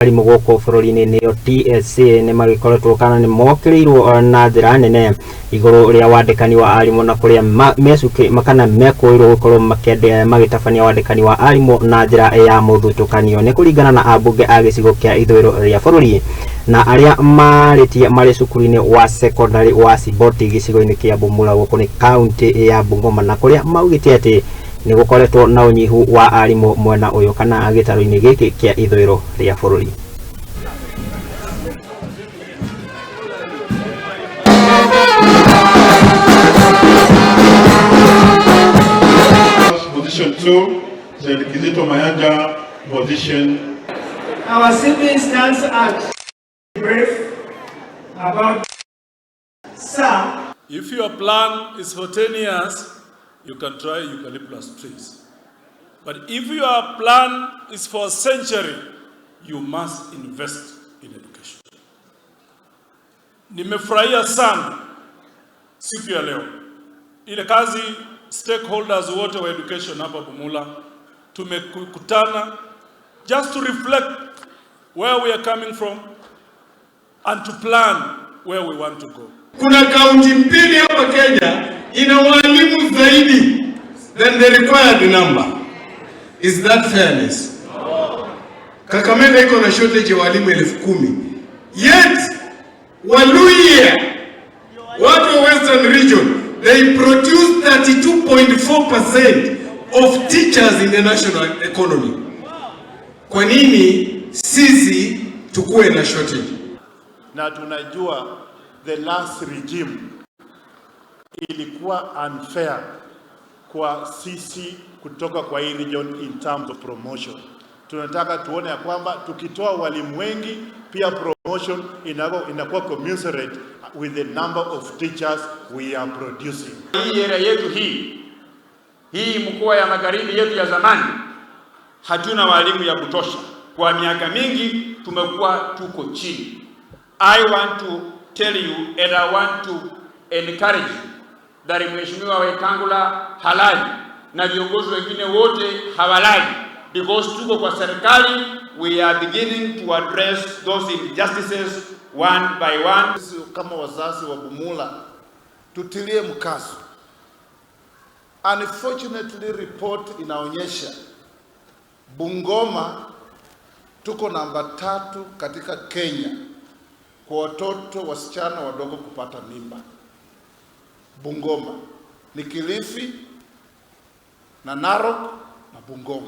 Arimũ gũkũ bũrũri-inĩ nĩo TSC nĩ magĩkoretwo kana nĩ mokĩrĩirwo na njĩra nene igũrũ rĩa wandĩkani wa arimũ na kũrĩa mecuki kana mekũĩrwo gũkorwo magĩtabania wandĩkani wa arimũ na njĩra ya mũthutũkanio. Nĩ kũringana na ambunge a gĩcigo kĩa ithũĩro rĩa bũrũri na arĩa marĩtie marĩ cukuru-inĩ wa secondary wa Siboti gĩcigo-inĩ kĩa Bumula gũkũ nĩ kaunti ya Bungoma, na kũrĩa maugĩte atĩ nĩ gũkoretwo na ũnyihu wa arimũ mwena ũyũ kana gĩtarũ-inĩ gĩkĩ kĩa ithũĩro rĩa bũrũri. Position 2, Said Kizito Mayanja, position. Our CV stands at brief about sir. If your plan is for 10 years, you can try eucalyptus trees. But if your plan is for a century, you must invest in education. Nimefurahia sana siku ya leo ile kazi stakeholders wote wa education hapa Bumula tumekutana just to reflect where we are coming from and to plan where we want to go. Kuna kaunti mbili hapa Kenya ina walimu zaidi than the required number. Is that fairness? No. Kakamega iko na shortage ya walimu 10,000. Yet Waluhya, watu wa Western Region, they produce 32.4% of teachers in the national economy. Kwa nini sisi tukuwe na shortage? Na tunajua the last regime ilikuwa unfair kwa sisi kutoka kwa hii region in terms of promotion. Tunataka tuone ya kwamba tukitoa walimu wengi pia promotion inakuwa commensurate with the number of teachers we are producing. Hii area yetu hii mkoa ya magharibi yetu ya zamani hatuna walimu ya kutosha. Kwa miaka mingi tumekuwa tuko chini. I want to tell you and I want to encourage you that Mheshimiwa Wetangula halali na viongozi wengine wote hawalali, because tuko kwa serikali, we are beginning to address those injustices one by one. Sisi kama wazazi wa Bumula tutilie mkazo. Unfortunately, report inaonyesha Bungoma tuko namba 3 katika Kenya kwa watoto wasichana wadogo kupata mimba. Bungoma ni Kilifi na Narok na Bungoma.